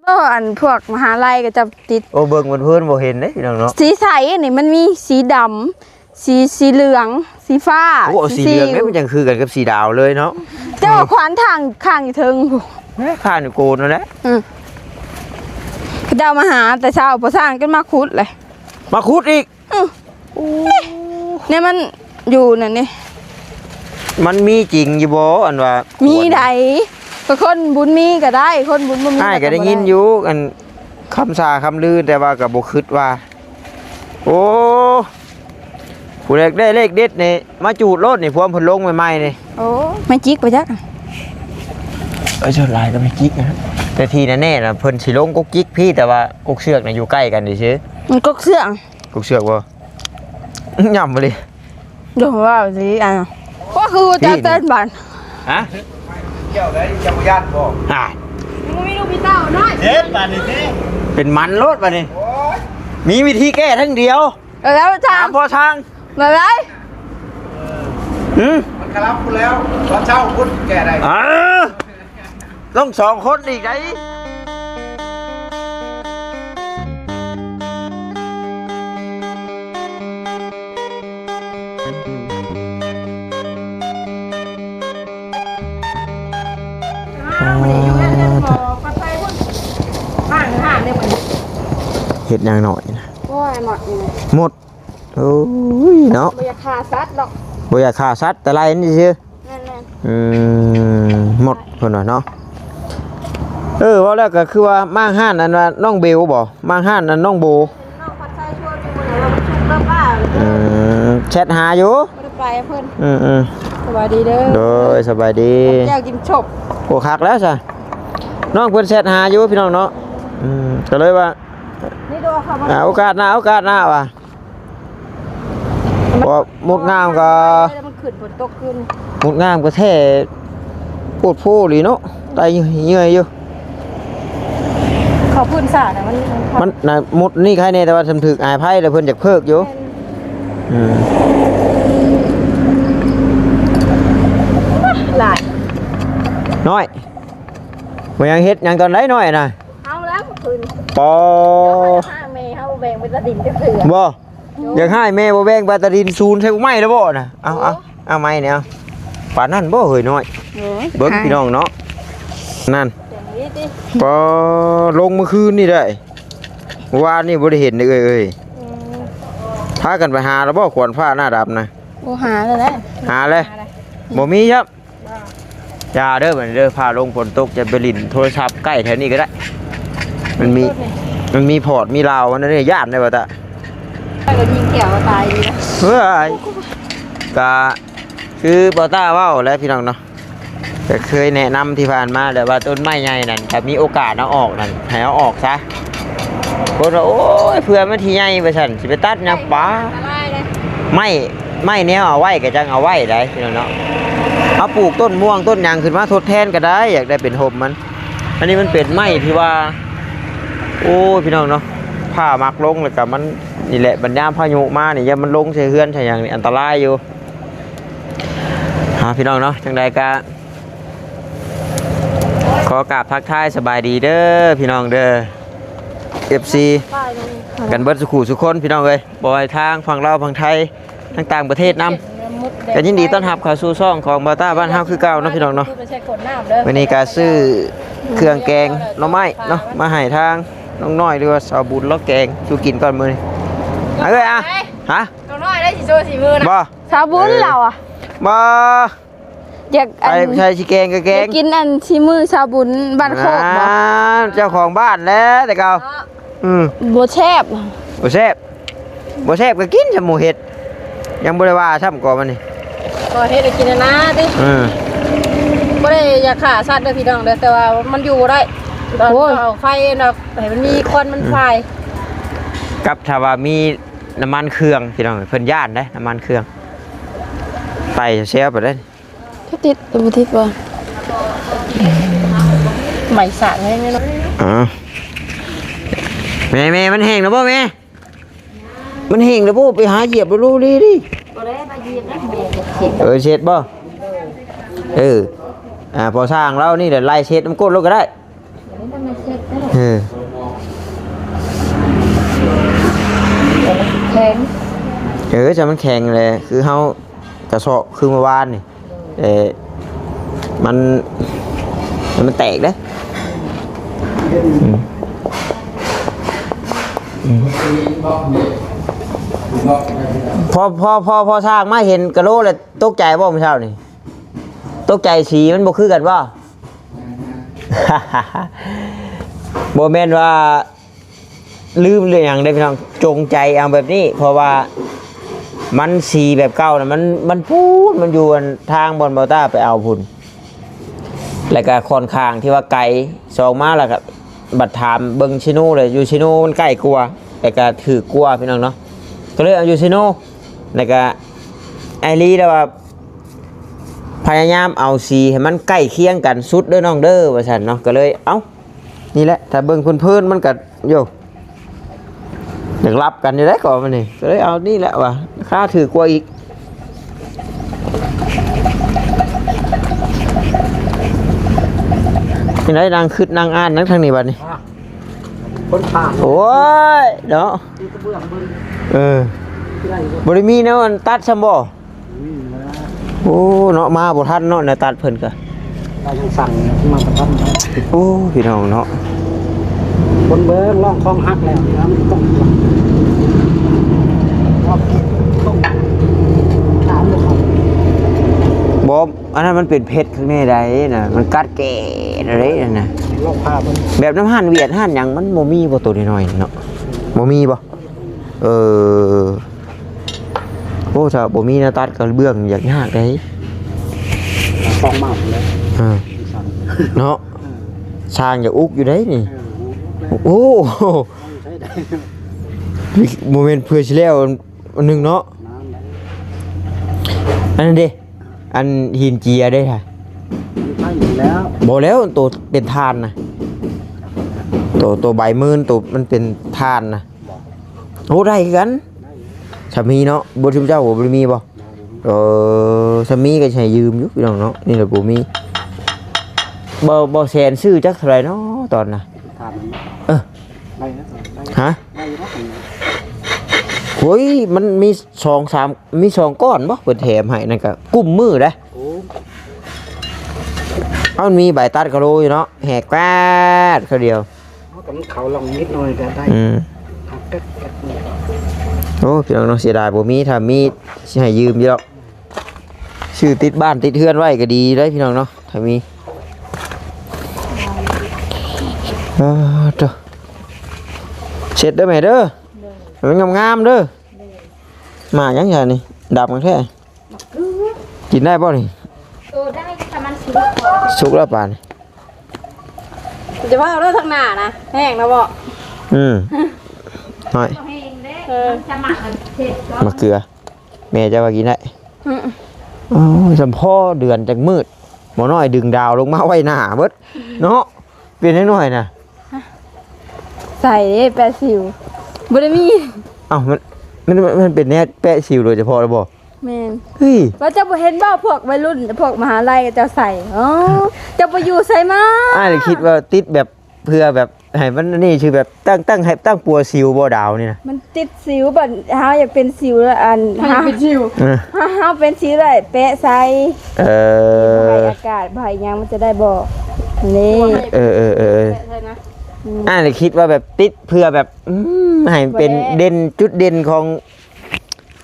ໂອ້ ອັນພວກມະຫາໄລກໍຈະຕິດ ໂອ້ ເບິ່ງເພີນໆ ບໍ່ເຫັນເດ້ພີ່ນ້ອງເນາະ ສີໃສນີ້ ມັນມີສີດຳ ສີ ສີເຫຼືອງ ສີຟ້າ ໂອ້ ເອົາ ສີ ສີເຫຼືອງ ສີ ນີ້ມັນຈັ່ງຄືກັນກັບສີດາວເລີຍເນາະ. ເຈົ້າວ່າຂວານທາງຂ້າງຢູ່ເທິງພຸ້ນ ແມ່ນ ຂ້າງຢູ່ໂກນນັ້ນແຫຼະ. ອື ເຂົາເຈົ້າມາຫາແຕ່ເຊົ້າ ພໍຊ່າງຈົນມາຂຸດເລີຍ ມາຂຸດອີກ. ອື ໂອ້ ນີ້ມັນຢູ່ນັ້ນນີ້ ມັນມີຈິງຢູ່ບໍ່ ອັນວ່າ ມີໃດ ກໍຄົນບຸນມີກໍໄດ້ ຄົນບຸນບໍ່ມີ ອ້າຍກໍໄດ້ຍິນຢູ່ ອັນຄຳສາຄຳລື ແຕ່ວ່າກໍບໍ່ຄິດວ່າ ໂອ້ ຜູ້ໃດໄດ້ເລກເດັດນີ້ ມາຈູດໂລດນີ້ ພວກເພິ່ນລົງໃໝ່ໆນີ້. ໂອ້ ແມ່ຈິກໄປຈັກ ເອີ ສ່ວນຫຼາຍກໍແມ່ຈິກນະ ແຕ່ທີ່ແນ່ໆນະ ເພິ່ນຊິລົງກົກຈິກພີ້ ແຕ່ວ່າກົກເຊືອກນະຢູ່ໃກ້ກັນຊື່ໆ. ມັນກົກເຊືອກ ກົກເຊືອກບໍ່? ຫຍ້ຳບໍ່ລີ ເດີ ວ່າຊິ ອັນ ວ່າຄືຈະເຕັ້ນບາດ ຮະ? ກ່ຽວໄດ້ ເຈົ້າບໍ່ຢ້ານບໍ່? ອ່າ ຍັງບໍ່ມີລູກມີເຕົ້ານ້ອຍ ເຈັບບາດນີ້ຕິ ເປັນມັນໂລດບາດນີ້. ໂອ້ຍ ມີວິທີແກ້ທາງດຽວ ເອີ ແລ້ວ ຖາມ ຖາມພໍ່ຊ່າງ ມາໄດ້ ຫື ມັນກະລັບພຸ້ນແລ້ວ ຕອນເຊົ້າພຸ້ນແກ້ໄດ້ ເອີ. ຕ້ອງສອງຄົນອີກໄດ໋. ເຮັດຫຍັງໜ້ອຍນະ? ໂອ້ຍ ໝົດນີ້ ໝົດ. ໂອ້ຍເນາະ ບໍ່ຢາກຂ້າສັດດອກ ບໍ່ຢາກຂ້າສັດ ແຕ່ໄລ່ມັນຊື່ ແມ່ນໆ. ອືມ ໝົດເພິ່ນວ່າເນາະ. ເອີ ເວົ້າແລ້ວກໍຄືວ່າມາຮ້ານອັນວ່ານ້ອງເບວບໍ່? ມາຮ້ານອັນນ້ອງໂບ ນ້ອງພັດໄຊຊວນຢູ່ມື້ນັ້ນວ່າມັນສຸກແລ້ວປ້າ. ອືມ ແຊັດຫາຢູ່ ບໍ່ໄດ້ໄປເພິ່ນ. ອືມໆ ສະບາຍດີເດີ ໂດຍ ສະບາຍດີ ແຈ່ວກິນສົບ. ໂອ້ ຄັກແລ້ວຊະ ນ້ອງເພິ່ນແຊັດຫາຢູ່ພີ່ນ້ອງເນາະ. ອືມ ກໍເລີຍວ່າ ນີ້ໂດ ເຂົ້າມາ ອ່າ ໂອກາດໜ້າ ໂອກາດໜ້າວ່າ ເພາະວ່າມົດງາມກໍ ມັນຂຶ້ນ ຝົນຕົກຂຶ້ນ ມົດງາມກໍແທ້ໂພດໂພອີ່ຫຼີເນາະ ໄຕເຫື່ອຍຢູ່. ເຂົ້າພື້ນສານະ ມັນ ມັນ ມັນນະ ມົດນີ້ໄຄແນ່ ແຕ່ວ່າສຳຖືກອາຍໄພແລ້ວເພິ່ນຢາກເພີກຢູ່. ແມ່ນ ອືມ ຫຼາຍ ນ້ອຍ ບໍ່ຍັງເຮັດຫຍັງຕອນໃດນ້ອຍນະ? ເອົາແລ້ວຄືນ ປໍ ແມ່ເຮົາແບ່ງເປັນຕາດິນຈັກເທື່ອ ບໍ່? ຢາກໃຫ້ແມ່ບໍ່ແບ່ງປາຕາດິນສູນໃສ່ພວກໄມ້ແລ້ວບໍ່ນະ? ເອົາ ເອົາ ເອົາໄມ້ນີ້ ເອົາ ປານນັ້ນບໍ່ເຮີ້ຍນ້ອຍ? ໂອ້ຍ ເບິ່ງພີ່ນ້ອງເນາະ ນັ້ນ ຢ່າງນີ້ຕິ ປໍ ລົງມື້ຄືນນີ້ໄດ໋ ວານນີ້ບໍ່ໄດ້ເຫັນເດ້ເອີຍ. ອືມ ພາກັນໄປຫາແລ້ວບໍ່ ຂວັນຟ້າໜ້າດຳນະ? ໂອ້ ຫາແລ້ວແຫຼະ ຫາແລ້ວ ຫາແລ້ວ ບໍ່ມີຊ້ຳ. ຢ່າເດີບັດນີ້ເດີ ຟ້າລົງຝົນຕົກ ຈະໄປຫຼິ້ນໂທລະສັບໃກ້ແຖວນີ້ກໍໄດ້. ມັນມີ ມັນມີພອດມີລາວ ມັນນີ້ຢ້ານເດ້ບໍ່ຕາ. ກໍຍິງແກ້ວຕາຍຢູ່ນະ ເຮີ້ຍ. ກະຄືບໍ່ຕາເວົ້າແຫຼະພີ່ນ້ອງເນາະ ກໍເຄີຍແນະນຳທີ່ຜ່ານມາແລ້ວວ່າ ຕົ້ນໄມ້ໃຫຍ່ນັ້ນ ຖ້າມີໂອກາດເອົາອອກນັ້ນ ໃຫ້ເອົາອອກຊະ. ຄົນວ່າ ໂອ້ຍ ເພື່ອມັນຊິໃຫຍ່ວ່າຊັ້ນ ຊິໄປຕັດຫຍັງ ປາ ອັນຕະລາຍເດ້ ໄມ້ ໄມ້ແນວເອົາໄວ້ກໍຈັ່ງເອົາໄວ້ໄດ໋ພີ່ນ້ອງເນາະ. ເຮົາປູກຕົ້ນມ່ວງຕົ້ນຫຍັງຂຶ້ນມາທົດແທນກໍໄດ້ ຢາກໄດ້ເປັນຮົ່ມມັນ. ອັນນີ້ມັນເປັນໄມ້ທີ່ວ່າ ໂອ້ຍ ພີ່ນ້ອງເນາະ ຟ້າມັກລົງ ແລ້ວກໍມັນ ນີ້ແຫຼະ ບັດຍາມພາຍຸມານີ້ ຢ່າມັນລົງໃສ່ເຮືອນໃສ່ຫຍັງນີ້ ອັນຕະລາຍຢູ່. ເອົາ ພີ່ນ້ອງເນາະ ຈັ່ງໃດກໍ ຂໍກາບທັກທາຍສະບາຍດີເດີພີ່ນ້ອງເດີ ເອັຟຊີ ກັນເບິດສູ່ຄູ່ສູ່ຄົນພີ່ນ້ອງເອີຍ. ບໍ່ວ່າທາງຝັ່ງລາວຝັ່ງໄທ ທາງຕ່າງປະເທດນຳ ກໍຍິນດີຕ້ອນຮັບເຂົ້າສູ່ຊ່ອງຂອງບ່າວຕ້າບ້ານເຮົາຄືເກົ່າເນາະພີ່ນ້ອງເນາະ. ມື້ນີ້ກໍຊື້ເຄື່ອງແກງໜໍ່ໄມ້ເນາະ ມາໃຫ້ທາງນ້ອງນ້ອຍ ຫຼືວ່າສາວບຸນລາວແກງສູ່ກິນກ່ອນມື້ນີ້. ເອີຍ ອະ ຮະ ນ້ອງນ້ອຍໄດ້ຊິໂຊສີມືນະ ບໍ່ ສາວບຸນລາວອະ ບໍ່ ຢາກ ໄປ ອັນ ໃສ່ຊິແກງກໍແກງ ຢາກກິນອັນສີມືຊາວບຸນບ້ານໂຄກບໍ່? ອ່າ ເຈົ້າຂອງບ້ານແຫຼະແຕ່ເກົ່າ. ເນາະ ອືມ ບໍ່ແຊບ ບໍ່ແຊບ ບໍ່ແຊບກໍກິນຊະ ໝູເຮັດ ຍັງບໍ່ໄດ້ວ່າຊ້ຳກໍມັນນີ້ ກໍເຮັດໃຫ້ກິນນະຕິ. ອືມ ບໍ່ໄດ້ຢາກຂ້າສັດເດີພີ່ນ້ອງເດີ ແຕ່ວ່າມັນຢູ່ບໍ່ໄດ້ ຕອນ ໂອ້ຍ ເອົາໄຟເນາະ ໃຫ້ມັນມີຄວັນມັນ ອືມ ຟາຍ ກັບຖ້າວ່າມີ ນ້ຳມັນເຄື່ອງພີ່ນ້ອງ ເພິ່ນຢ້ານເດ້ ນ້ຳມັນເຄື່ອງ ໄປແຊວໄປເດ້. ຄືຕິດ ບໍ່ຕິດບໍ່ ໄໝສາດແຮງເນາະ. ອ້າວ ແມ່ ແມ່ ມັນແຫ້ງແລ້ວບໍ່ແມ່? ມັນແຫ້ງແລ້ວບໍ່? ໄປຫາຢຽບດູດີໆ ບໍ່ໄດ້ມາຢຽບນະ ເອີ ເຊັດບໍ່? ເອີ ອ່າ ພໍຊ່າງລາວນີ້ແຫຼະ ໄລ່ເຊັດນຳກົ້ນໂລດກໍໄດ້. ນີ້ຕ້ອງມາເຊັດເດີ ເອີ ແຂງ ເອີ ຈະມັນແຂງແຫຼະ ຄືເຮົາກະຊອກຄືເມື່ອວານນີ້ ແຕ່ມັນ ມັນແຕກເດ້. ອືມ ອືມ ພໍ ພໍ ພໍ ພໍຊ່າງມາເຫັນກະໂຫຼແລ້ວຕົກໃຈບໍ່ມື້ເຊົ້ານີ້? ຕົກໃຈສີມັນບໍ່ຄືກັນບໍ່? ບໍ່ແມ່ນວ່າລືມຫຼືຫຍັງເດ້ພີ່ນ້ອງ ຈົງໃຈເອົາແບບນີ້ ເພາະວ່າມັນສີແບບເກົ່ານະ ມັນ ມັນປູນ ມັນຢູ່ອັນທາງບ່ອນບ່າວຕ້າໄປເອົາພຸ້ນ ແລ້ວກະຂ້ອນຂ້າງທີ່ວ່າໄກ ສອງມາແລ້ວກະບັດຖາມເບິ່ງເຊໂນແລ້ວ ຢູ່ເຊໂນມັນໃກ້ກວ່າ ແລ້ວກະຖືກກວ່າພີ່ນ້ອງເນາະ ກະເລີຍເອົາຢູ່ເຊໂນ ແລ້ວກະອ້າຍລີລາວວ່າ ພະຍາຍາມເອົາສີໃຫ້ມັນໃກ້ຄຽງກັນສຸດເດີນ້ອງເດີ ວ່າຊັ້ນເນາະ ກະເລີຍ ເອົ້າ ນີ້ແຫຼະ ຖ້າເບິ່ງເພີນໆ ມັນກະ ໂຢ ຢາກລັບກັນຢູ່ເດ້ ກໍມັນນີ້ ກະເລີຍເອົານີ້ແຫຼະວ່າ ລາຄາຖືກກວ່າອີກ ຈັ່ງໃດ ນັ່ງຄິດນັ່ງອ່ານນັ່ງທາງນີ້ບັດນີ້ ອ່ະ ຄົນຜ່ານ ໂອ້ຍ ເນາະ ຕິດກະເບື້ອງເບິ່ງ ເອີ ບໍ່ໄດ້ມີແນວອັນຕັດຊ້ຳບໍ່? ອືມ ໂອ້ ເນາະ ມາບໍ່ທັນເນາະ ແນວຕັດເພິ່ນກະ ເຮົາຍັງສັ່ງມາບໍ່ທັນເນາະ ໂອ້ ພີ່ນ້ອງເນາະ ຄົນເບິ່ງ ລອງຄອງຫັກແລ້ວ ແລ້ວມັນຕ້ອງ ບໍ່ ອັນນັ້ນມັນເປັນເພັດຂ້າງໃນໃດນະ ມັນກັດແກ່ໃດນະ ລອງພາເບິ່ງ ແບບນຳຮ້ານຫວຽດຮ້ານຫຍັງ ມັນບໍ່ມີບໍ່ ໂຕນ້ອຍໆ ເນາະ ບໍ່ມີບໍ່? ເອີ ໂອ້ ຖ້າບໍ່ມີແນວຕັດກະເບື້ອງຢາກຍາກເດ້ ສອງໝ້າພຸ້ນແຫຼະ ເອີ ເນາະ ເອີ ຊ່າງຢາກອຸກຢູ່ເດ້ນີ້ ເອີ ໂອ້ ບໍ່ແມ່ນເພື່ອຊິແລ້ວອັນໜຶ່ງເນາະ ອັນນັ້ນເດ້ ອັນຫີນເຈຍເດ້ ບໍ່ແລ້ວ ໂຕເປັນຖ່ານນະ ໂຕ ໂຕໃບໝື່ນ ໂຕມັນເປັນຖ່ານນະ ໂອ້ ໄດ້ຄືກັນ ສາມີເນາະ ບໍ່ ຊຸມເຈົ້າບໍ່ໄດ້ມີບໍ່? ເອີ ສາມີກໍໃຫ້ຢືມຢູ່ພີ່ນ້ອງເນາະ ນີ້ແຫຼະບໍ່ມີ ບໍ່ ບໍ່ແສນຊື້ຈັກເທົ່າໃດເນາະຕອນນະ ເອີ ໄດ້ນະ ໄດ້ ຮະ ໄດ້ຢູ່ເນາະ ໂອ້ຍ ມັນມີສອງສາມ ມີສອງກ້ອນບໍ່ ເພິ່ນແຖມໃຫ້ ນັ້ນກໍກຸ້ມມືເດ້ ໂອ້ ເອົາ ມັນມີໃບຕັດກະໂລຢູ່ເນາະ ແຫກແປດ ເຂົາດຽວ ເອົາ ແຕ່ມັນເຂົ້າຮ່ອງນິດໜ້ອຍກໍໄດ້ ອືມ ຫັກແປັດໆ ໂອ້ ພີ່ນ້ອງເນາະ ເສຍດາຍບໍ່ມີ ຖ້າມີຊິໃຫ້ຢືມຢູ່ດອກ ຊື້ຕິດບ້ານຕິດເຮືອນໄວ້ກໍດີເດ້ພີ່ນ້ອງເນາະ ຖ້າມີ ເອີ ໂຕ ເຊັດເດີແມ່ເດີ ໃຫ້ມັນງາມໆເດີ ໝາກຫຍັງຊະນີ້ ດຳຄັກແທ້ ກິນໄດ້ບໍ່ນີ້? ເອີ ໄດ້ ຖ້າມັນສຸກ ສຸກແລ້ວປານນີ້ ຈະວ່າເລີຍທາງໜ້ານະ ແຫ້ງນະບໍ່? ອືມ ນ້ອຍ ແຫ້ງເດ້ ເອີ ມັນຈະໝັກເຜັດ ໝາກເກືອ ແມ່ເຈົ້າວ່າກິນໄດ້ ອືມ ໂອ້ຍ ສຳພໍເດືອນຈັກມືດ ໝໍນ້ອຍດຶງດາວລົງມາໄວ້ໜ້າເບິດເນາະ ເປັນຫຍັງນ້ອຍນະ? ໃສ່ເດ້ ແປະສິວ ບໍ່ໄດ້ມີ ເອົ້າ ມັນ ມັນ ມັນເປັນແນວແປະສິວໂດຍສະເພາະແລ້ວບໍ່? ແມ່ນ ເຮີ້ຍ ວ່າເຈົ້າບໍ່ເຫັນບໍ່ ພວກໄວລຸ້ນ ພວກມະຫາໄລເຂົາເຈົ້າໃສ່ ອໍ ເຈົ້າໄປຢູ່ໃສມາ? ອ້າຍລະຄິດວ່າຕິດແບບ ເພື່ອແບບໃຫ້ມັນອັນນີ້ ຊື່ແບບຕັ້ງ ຕັ້ງໃຫ້ ຕັ້ງປົວສິວບໍ່ດາວນີ້ນະ? ມັນຕິດສິວ ບັດເຮົາຢາກເປັນສິວ ອັນ ໃຫ້ເຮົາເປັນສິວ ເອີ ເຮົາ ເຮົາເປັນສິວແລ້ວແປະໃສ່ ເອີ ບໍ່ໃຫ້ອາກາດ ບໍ່ໃຫ້ຫຍັງ ມັນຈະໄດ້ບໍ່ ນີ້ ເອີ ເອີ ເອີ ເອີ ແປະໃສ່ນະ ອືມ ອ້າຍລະຄິດວ່າແບບຕິດເພື່ອແບບ ອືມ ໃຫ້ເປັນ ບໍ່ແດ່ ເດັ່ນ ຈຸດເດັ່ນຂອງ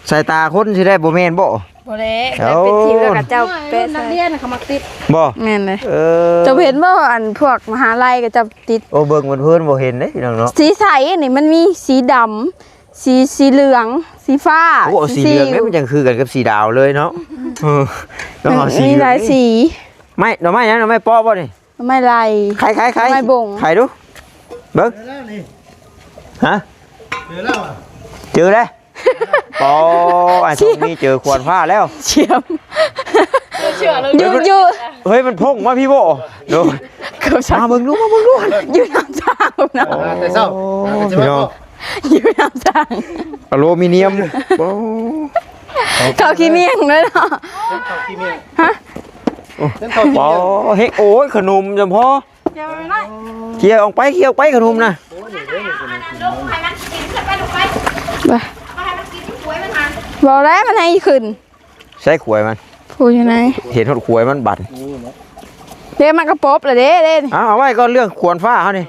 ສາຍຕາຄົນຊິໄດ້ ບໍ່ແມ່ນບໍ່? ບໍ່ແລ້ວ ເອົາ ເປັນສິວແລ້ວກໍເຈົ້າແປະໃສ່ ນັກຮຽນເຂົາມັກຕິດ ບໍ່? ແມ່ນເລີຍ ເອີ ເຈົ້າເຫັນບໍ່ ອັນພວກມະຫາໄລກໍເຈົ້າຕິດ ໂອ້ ເບິ່ງເພີນໆ ບໍ່ເຫັນເດ້ພີ່ນ້ອງເນາະ ສີໃສນີ້ ມັນມີສີດຳ ສີ ສີເຫຼືອງ ສີຟ້າ ໂອ້ ເອົາສີເຫຼືອງເດ້ ມັນຈັ່ງຄືກັນກັບສີດາວເລີຍເນາະ ເອີ ຕ້ອງເອົາສີເຫຼືອງ ມີຫຼາຍສີ ໄມ້ ດອກໄມ້ຫຍັງ ດອກໄມ້ເປາະບໍ່ນີ້? ໄມ້ໄລ່ ໄຂ ໄຂ ໄຂ ໄມ້ບົງ ໄຂດູ ເບິ່ງ ເຈີແລ້ວນີ້ ຮະ ເຈີແລ້ວ ເຈີແລ້ວ ອໍ ອ້າຍໂຊກມີເຈີຂວນຟ້າແລ້ວ ສຽມ ເອີ ເຊື່ອເລີຍ ຢູ່ ເຮີ້ຍ ມັນ ຢູ່ ເຮີ້ຍ ມັນພົ່ງມາພີ້ບໍ່ ໂດຍ ເກີບສາມ ມາເບິ່ງດູ ມາເບິ່ງດູ ຢູ່ນຳທາງເນາະ ໂອ້ ມາແຕ່ເຊົ້າ ໂອ້ ພີ່ນ້ອງ ຢູ່ນຳທາງ ອາລູມິນຽມ ໂອ້ ເຂົ້າຂີ້ໝ້ຽງເລີຍເນາະ ເຂົ້າຂີ້ໝ້ຽງ ຮະ ໂອ້ ເຮັດ ໂອ້ຍ ຂະໜົມຈຳພໍ ເຄຍອອກໄປ ເຄຍອອກໄປ ຂະໜົມນະ. ບໍ່ໄດ້ ມັນໃຫ້ຂຶ້ນ. ໃສ່ຂວາຍມັນ ຜູ້ຢູ່ໃນ ເຫັນຮອດຂວາຍມັນບັດ. ເດ້ ມັນກະປົບລະເດ້ ເດ້. ເອົາ ເອົາໄວ້ກ່ອນ ເລື່ອງຂວນຟ້າເຮົານີ້.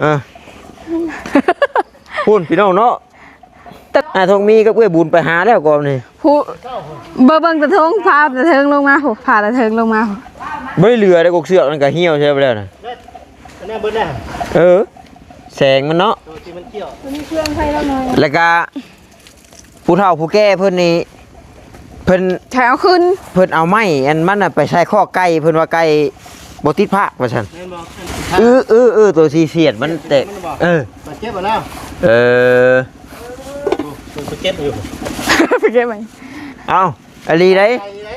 ເອີ ພຸ້ນພີ່ນ້ອງເນາະ. ອ້າຍທອງມີກັບເອື້ອຍບຸນໄປຫາແລ້ວກ່ອນນີ້. ຜູ້ ເບິ່ງ ເບິ່ງຕາເທິງ ພາຕາເທິງລົງມາ ຜູ້ ພາຕາເທິງລົງມາ ຜູ້. ບໍ່ໄດ້ເຫຼືອເດ້ ກົກເຊືອກນັ້ນກະຫ່ຽວໃສ່ໄປແລ້ວນະ. ອັນນັ້ນເບິດແລ້ວ. ເອີ ແສງມັນເນາະ ໂຕທີ່ມັນກ່ຽວ ແລ້ວກະຜູ້ເຖົ້າຜູ້ແກ່ເພິ່ນນີ້ ເພິ່ນ ໃຫ້ເອົາຄືນ ເພິ່ນເອົາໄມ້ອັນມັນນະໄປໃສ່ຄອກໄກ່ ເພິ່ນວ່າໄກ່ບໍ່ຕິດພາກວ່າຊັ້ນ. ແມ່ນບໍ່? ເອີ ເອີ ເອີ ໂຕທີ່ສຽດມັນແຕກ. ມັນບໍ່ ເອີ ບາດເຈັບແລ້ວ. ເອີ ໂອ້ ໂຕເຈັບຢູ່ ໄປເກັບໃໝ່. ເອົ້າ ອີ່ຫຼີໃດ໋ ໄກ່ເດ້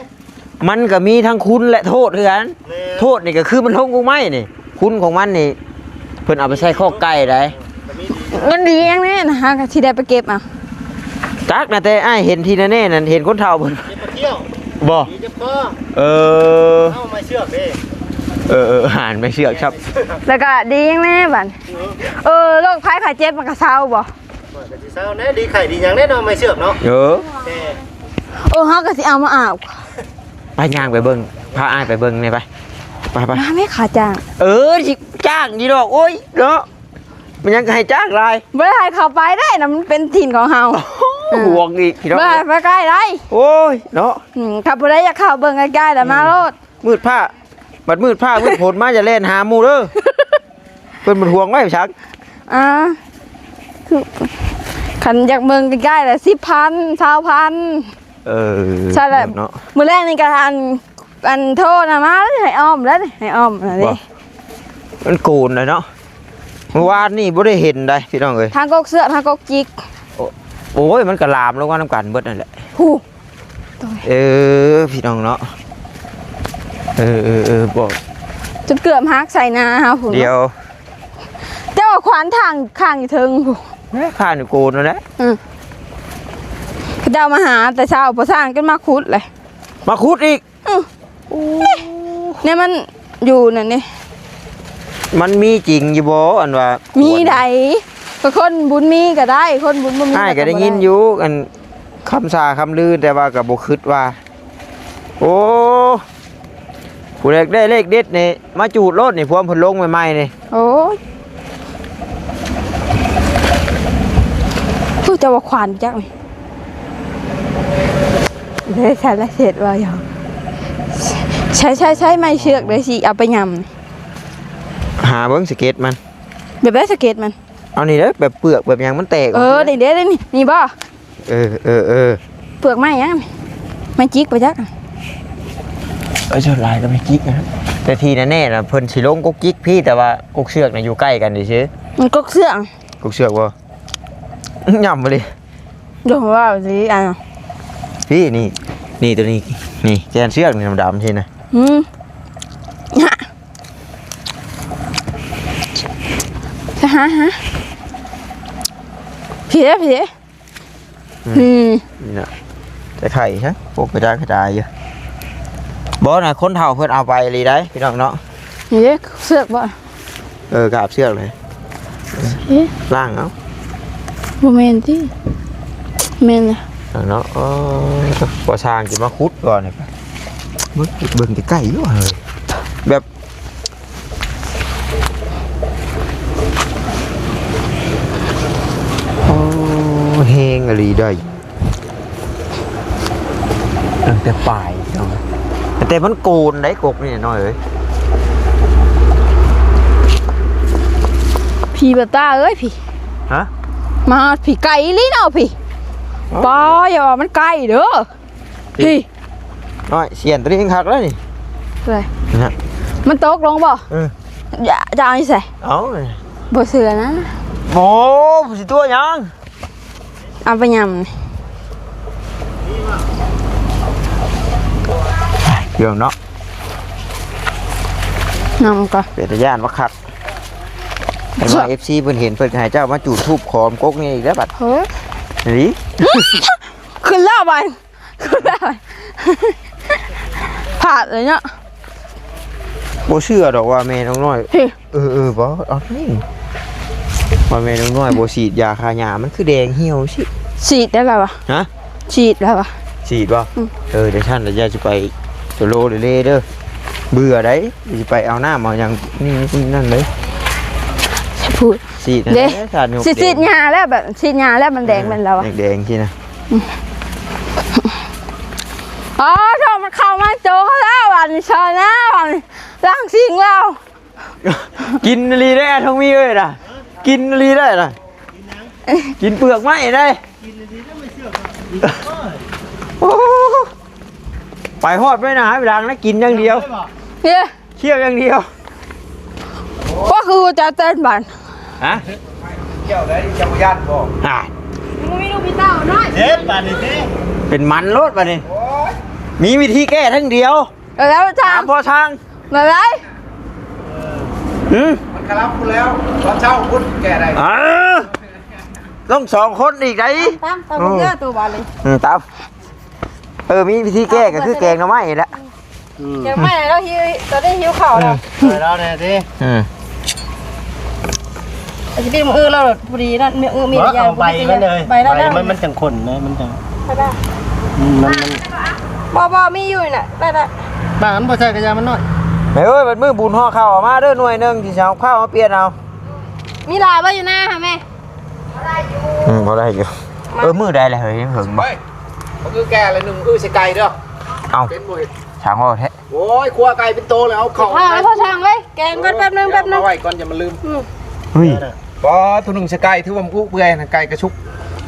ມັນກະມີທັງຄຸນ ແລະ ໂທດຄືກັນ. ແມ່ນ ໂທດນີ້ກະຄືມັນລົງກົກໄມ້ນີ້ ຄຸນຂອງມັນນີ້ ເພິ່ນເອົາໄປໃສ່ຄອກໄກ່ໄດ໋. ມັນດີຫຍັງແນ່ນະ ຫາກະຊິໄດ້ໄປເກັບເອົາ. ຈັກນະ ແຕ່ອ້າຍເຫັນທີ່ແນ່ໆນັ້ນ ເຫັນຄົນເຖົ້າເພິ່ນ ເກັບມາທ່ຽວ ບໍ່ ດີຈັບຄໍ. ເອີ ເອົາໄມ້ເຊືອກເດ້. ເອີ ເອີ ຫານໄມ້ເຊືອກ ແມ່ນ ຄັບ ໄມ້ເຊືອກ. ແລ້ວກະດີຫຍັງແນ່ບັດ ເອີ ໂລກໄພໄຂ້ເຈັບມັນກະເຊົາບໍ່? ມັນກະຊິເຊົາແນ່ ດີໄຂ້ດີຫຍັງແນ່ເນາະ ໄມ້ເຊືອກເນາະ. ເອີ ແຕ່ ເອີ ເຮົາກະຊິເອົາມາອາບ. ໄປ ຍ່າງໄປເບິ່ງ ພາອ້າຍໄປເບິ່ງແນ່ ໄປ ໄປ ໄປ. ມາແມ່ ຂາຈ້າງ. ເອີ ຊິຈ້າງຢູ່ດອກ ໂອ້ຍເນາະ ມັນຫຍັງກະໃຫ້ຈ້າງຫຼາຍ. ບໍ່ໄດ້ໃຫ້ເຂົ້າໄປໄດ້ນະ ມັນເປັນຖິ່ນຂອງເຮົາ. ໂອ້ໂຫ ຫວງອີກພີ່ນ້ອງ ບໍ່ໃຫ້ໄປໃກ້ໄດ້. ໂອ້ຍເນາະ ອືມ ຖ້າຜູ້ໃດຢາກເຂົ້າເບິ່ງໃກ້ໆລະ ອືມ ມາໂລດ. ມືດຟ້າ ບັດມືດຟ້າມືດຝົນມາ ຢ່າແລ່ນຫາໝູ່ເດີ. ເພິ່ນເປັນຫ່ວງໄວ້ຈັກ. ອ່າ ຄື ຄັນຢາກເບິ່ງໃກ້ໆລະ ສິບພັນ ຊາວພັນ. ເອີ ຊັ້ນລະເນາະ ມື້ແລງນີ້ກະ ອັນ ອັນ ໂທນະມາ ໃຫ້ອ້ອມແລ້ວນີ້ ໃຫ້ອ້ອມນະເດ້. ບໍ່ ມັນໂກນເລີຍເນາະ ມື້ວານນີ້ບໍ່ໄດ້ເຫັນໃດ໋ພີ່ນ້ອງເອີຍ. ທາງກົກເຊືອກ ທາງກົກຈິກ. ໂອ້ ໂອ້ຍ ມັນກະລາມລົງມານຳກັນເບິດນັ້ນແຫຼະ ຜູ້. ເອີ ພີ່ນ້ອງເນາະ ເອີ ເອີ ເອີ ບໍ່ ຈົນເກືອບຫັກໃສ່ໜ້າເຮົາພຸ້ນ. ດຽວ ເຈົ້າວ່າຂວານທາງຂ້າງຢູ່ເທິງພຸ້ນ ແມ່ຂ້າງຢູ່ໂກນນັ້ນແຫຼະ. ອື ເຂົາເຈົ້າມາຫາແຕ່ເຊົ້າ ພໍສ້າງຈົນມາຂຸດເລີຍ ມາຂຸດອີກ. ອື ໂອ້ ນີ້ ນີ້ມັນຢູ່ນັ້ນເດ້ ມັນມີຈິງຢູ່ບໍ່ ອັນວ່າ ມີໃດ໋ ກະຄົນບຸນມີກະໄດ້ ຄົນບຸນບໍ່ມີ ອ້າຍກະໄດ້ຍິນຢູ່ ອັນ ຄຳສາຄຳລື ແຕ່ວ່າກະບໍ່ຄິດວ່າ ໂອ້ ຜູ້ໃດຢາກໄດ້ເລກເດັດນີ້ ມາຈູດໂລດນີ້ ພວມເພິ່ນລົງໃໝ່ໆນີ້. ໂອ້ຍ ຜູ້ເຈົ້າວ່າຂວານຈັກນີ້ ເດ້ ໃຊ້ລະເສັດວ່າຫຍັງ ໃຊ້ ໃຊ້ ໃຊ້ໄມ້ເຊືອກເດ້ ຊິເອົາໄປຫຍ້ຳ. ຫາເບິ່ງສະເກັດມັນ ແບບໃດສະເກັດມັນ? ເອົານີ້ເດີ ແບບເປືອກແບບຫຍັງມັນແຕກອອກ. ເອີ ນີ້ເດ້ ນີ້ ນີ້ບໍ່? ເອີ ເອີ ເອີ ເປືອກໄມ້ຫຍັງ? ໄມ້ຈິກບໍ່ຈັກ. ເອີ ສ່ວນຫຼາຍກະໄມ້ຈິກນະ ແຕ່ທີ່ແນ່ໆລະ ເພິ່ນຊິລົງກົກຈິກພີ້ ແຕ່ວ່າກົກເຊືອກນະຢູ່ໃກ້ກັນຊື່ໆ. ມັນກົກເຊືອກ ກົກເຊືອກບໍ່? ຫຍ້ຳບໍ່ລີ້ ຢາກວ່າຊິ ອ່າ ພີ້ ນີ້ ນີ້ ໂຕນີ້ ນີ້ ແກ່ນເຊືອກນີ້ດຳໆຊີ້ນະ. ອື ຫາ ຫາ ພີ້ເດ້ ພີ້ເດ້. ອືມ ອືມ ນີ້ນະ ແຕ່ໄຂ່ຊະ ພວກກະຈາຍກະຈາຍຢູ່. ບໍ່ນະ ຄົນເຖົ້າເພິ່ນເອົາໄປອີ່ຫຼີໃດ໋ ພີ່ນ້ອງເນາະ. ນີ້ເດ້ ເຊືອກບໍ່? ເອີ ກາບເຊືອກເລີຍ. ເອີ ລ້າງເອົາ. ບໍ່ແມ່ນຕິ? ແມ່ນລະ ເນາະ. ອໍ ພໍສ້າງຊິມາຂຸດກ່ອນນີ້ ເບິ່ງ ເບິ່ງໃກ້ໆຢູ່ເຮີ້ຍ ແບບ ໂອ້ ແຮງອີ່ຫຼີໄດ໋ ຕັ້ງແຕ່ປາຍເນາະ ແຕ່ມັນໂກນໄດ໋ ກົກນີ້ນ້ອຍເອີຍ. ພີ້ ບໍ່ຕາເອີຍ ພີ້ ຮະ ມາ ພີ້ ໄກອີ່ຫຼີເນາະ ພີ້. ອໍ ປ້າ ຢ່າວ່າມັນໄກເດີ. ພີ້ ນ້ອຍ ສຽນໂຕນີ້ຍັງຄັກເລີຍນີ້. ເອີ ນະ ມັນຕົກລົງບໍ່? ເອີ ຢ່າ ຈະເອົາຢູ່ໃສ? ເອົາ ບໍ່ເຊື່ອນະ. ໂອ້ ຊິຕົວະຫຍັງ? ເອົາໄປຫຍ້ຳ ເລື່ອງເນາະ ຫຍ້ຳກ່ອນ. ເປັນຕາຢ້ານບັກຄັກ ເຫັນວ່າ ເອັຟຊີ ເພິ່ນເຫັນ ເພິ່ນກະໃຫ້ເຈົ້າມາຈູດທູບຂອມກົກນີ້ອີກແລ້ວບັດ. ເຮີ້ຍ ນີ້ ຂຶ້ນແລ້ວບັດ. ພາດເລີຍເນາະ. ໂອ້ ບໍ່ເຊື່ອດອກວ່າແມ່ນ້ອງນ້ອຍ ເອີ ເອີ ບໍ່ ເອົານີ້ ວ່າແມ່ນ້ອງນ້ອຍບໍ່ສີດຢາຂ້າຫຍ້າ ມັນຄືແດງຫ່ຽວຊິ. ສີດໄດ້ລະວະ? ຮະ? ສີດລະວະ? ສີດບໍ່? ອືມ ເອີ ຈັ່ງຊັ້ນລະຢ່າຊິໄປໂຊໂລເດ້ເດີ ເບື່ອໄດ໋ ຊິໄປເອົານ້ຳເອົາຫຍັງນີ້ນັ້ນເລີຍ ຜູ້ ສີດນັ້ນແຫຼະ ສາດຫຍົກ ສີດ ແດງ ສີດຫຍ້າແລ້ວ ແບບສີດຫຍ້າແລ້ວມັນແດງ ເອີ ແມ່ນລະວະ? ແດງໆ ຊີ້ນະ ອືມ ອໍ ໂທ ມັນເຂົ້າມາໂຕເຂົາແລ້ວ ບາດນີ້ຊອຍນະ ບາດນີ້ລ້າງສິ່ງແລ້ວ. ກິນອີ່ຫຼີເດ້ ທອງມີເອີຍນະ ກິນອີ່ຫຼີເດ້ນະ ກິນເປືອກໄມ້ເດ້. ໂອ້ ໄປຮອດໄປນະ ໃຫ້ໄປລ້າງນະ ກິນຢ່າງດຽວ ເອີ ຄ້ຽວຢ່າງດຽວ. ກໍຄືຈະເຕັ້ນບາດ ຮະ? ກ່ຽວໄດ້ ເຈົ້າບໍ່ຢ້ານບໍ່? ອ່າ ຍັງບໍ່ມີລູກມີເຕົ້ານ້ອຍ ເຈັບບາດນີ້ຕິ ເປັນມັນໂລດບາດນີ້. ໂອ້ຍ ມີວິທີແກ້ທາງດຽວ ເອີ ແລ້ວທາງ ຖາມພໍ່ຊ່າງ ແບບໃດ? ຫືມ? ມັນກະລັບພຸ້ນແລ້ວ ຕອນເຊົ້າພຸ້ນແກ້ໄດ້ ເອີ ຕ້ອງສອງຄົນອີກໄດ໋. ຕາມ ຕາມ ໂອ້ ເດີ ໂຕບາດນີ້ ອືມ ຕາມ ເອີ ມີວິທີແກ້ກໍຄືແກງໜໍ່ໄມ້ນີ້ແຫຼະ. ອືມ ແກງໜໍ່ໄມ້ແລ້ວຫິວ ຕອນນີ້ຫິວເຂົ້າແລ້ວ ເອີ ຊ່ວຍລາວແດ່ຕິ. ອືມ ອາດຈະໄປມື້ອື່ນແລ້ວ ພໍດີນັ້ນ ມື້ອື່ນມີ ບໍ່ ຢາ ເອົາໃບມັນເລີຍ ໃບນັ້ນ ໃບມັນ ມັນຈັ່ງຂຸ້ນນະ ມັນຈັ່ງ ອືມ ມັນ ມັນ ບໍ່ ບໍ່ ມີຢູ່ນີ້ນະ ໄດ້ ໄດ້ ບ້ານມັນບໍ່ໃສ່ກະຢາມັນນ້ອຍ. ແມ່ເອີຍ ບັດມື້ບຸນຫໍ່ເຂົ້າເອົາມາເດີໜ່ວຍໜຶ່ງ ຊິເອົາເຂົ້າມາປ່ຽນເອົາ. ມີຫຼາຍບໍ່ຢູ່ນາຫາແມ່? ອືມ ພໍໄດ້ຢູ່. ມາ ເອີ ມື້ໃດລະເຮີ້ຍ ຍັງເຫິງບໍ່? ເຮີ້ຍ ມັນຄືແກ່ລະໜຶ່ງ ອື ໃສ່ໄກ່ເດີ. ເອົ້າ ເປັນບໍ່ເຮັດ ຊ່າງເວົ້າແທ້. ໂອ້ຍ ຂົ້ວໄກ່ເປັນໂຕແລ້ວ ເອົາເຂົ້າ ເອົາ ພໍ່ຊ່າງເວີຍ ແກງກ່ອນ ເອີ ແປັບໜຶ່ງ ແປັບໜຶ່ງ ເອົາໄວ້ກ່ອນ ຢ່າມັນລືມ. ອືມ ເຮີ້ຍ ປ້າ ໂຕໜຶ່ງໃສ່ໄກ່ ຖືວ່າມັນອຸເປື່ອຍນະ ໄກ່ກະສຸກ.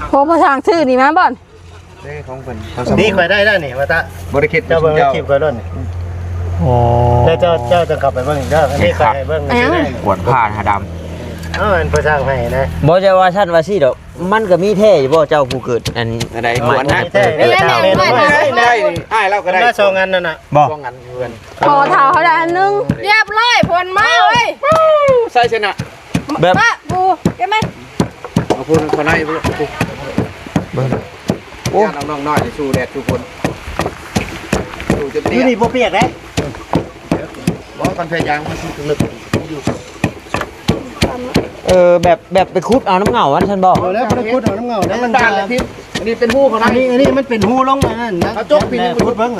ໂອ້ ພໍ່ຊ່າງຊື້ນີ້ມາບໍ່? ເດ້ ຂອງເພິ່ນ ເຂົາສຳ ນີ້ຂ້ອຍໄດ້ແລ້ວນີ້ ວ່າຕະ ບໍ່ໄດ້ຄິດ ເຈົ້າເບິ່ງ ເຈົ້າ ຄລິບຂ້ອຍໂລດນີ້. ອໍ ແລ້ວເຈົ້າ ເຈົ້າຈັ່ງເຂົ້າໄປເບິ່ງເດີ ອັນນີ້ຂ້ອຍໃຫ້ເບິ່ງຊື່ໆ ກວດຜ້າຫາດຳ. ເອົາ ອັນພະຊ່າງໃຫ້ນະ ບໍ່ໃຊ່ວ່າຊັ້ນວ່າຊີ້ດອກ ມັນກໍມີແທ້ຢູ່ບໍ່ ເຈົ້າຜູ້ເກີດອັນໃດ ຂວັນນະ? ມີແທ້ ເອີ ເຈົ້າ ໄດ້ ອ້າຍລາວກໍໄດ້ ໄດ້ສອງອັນນັ້ນນະ ບໍ່ ສອງອັນເພື່ອນ. ພໍເຖົ້າເຮົາໄດ້ອັນໜຶ່ງ ຮຽບຮ້ອຍ ເພິ່ນມາເວີຍ ໃສ່ຊະນະ ແບບ ປະ ປູ ເກັບໄວ້ ເອົາພຸ້ນເຂົ້າໃນພຸ້ນ ເບິ່ງ ໂອ້ ຢ້ານນ້ອງໆນ້ອຍສູ້ແດດສູ້ຝົນ ສູ້ຈົນເຕ້ຍ ຢູ່ນີ້ບໍ່ປຽກເດ້. ບໍ່ ຄັນແພຍາງມັນຊິເລິກຢູ່ ເອີ ແບບ ແບບໄປຂຸດເອົານ້ຳເຫງົ້າວ່າຊັ້ນບໍ່? ເອີ ແລ້ວໄປຂຸດເອົານ້ຳເຫງົ້າ ແລ້ວມັນບານລະທິດ ອັນນີ້ເປັນຮູເຂົາໃນ ອັນນີ້ ອັນນີ້ມັນເປັນຮູລົງອັນນັ້ນນະ ເຂົາຈົກປີນີ້ ຂຸດເບິ່ງ.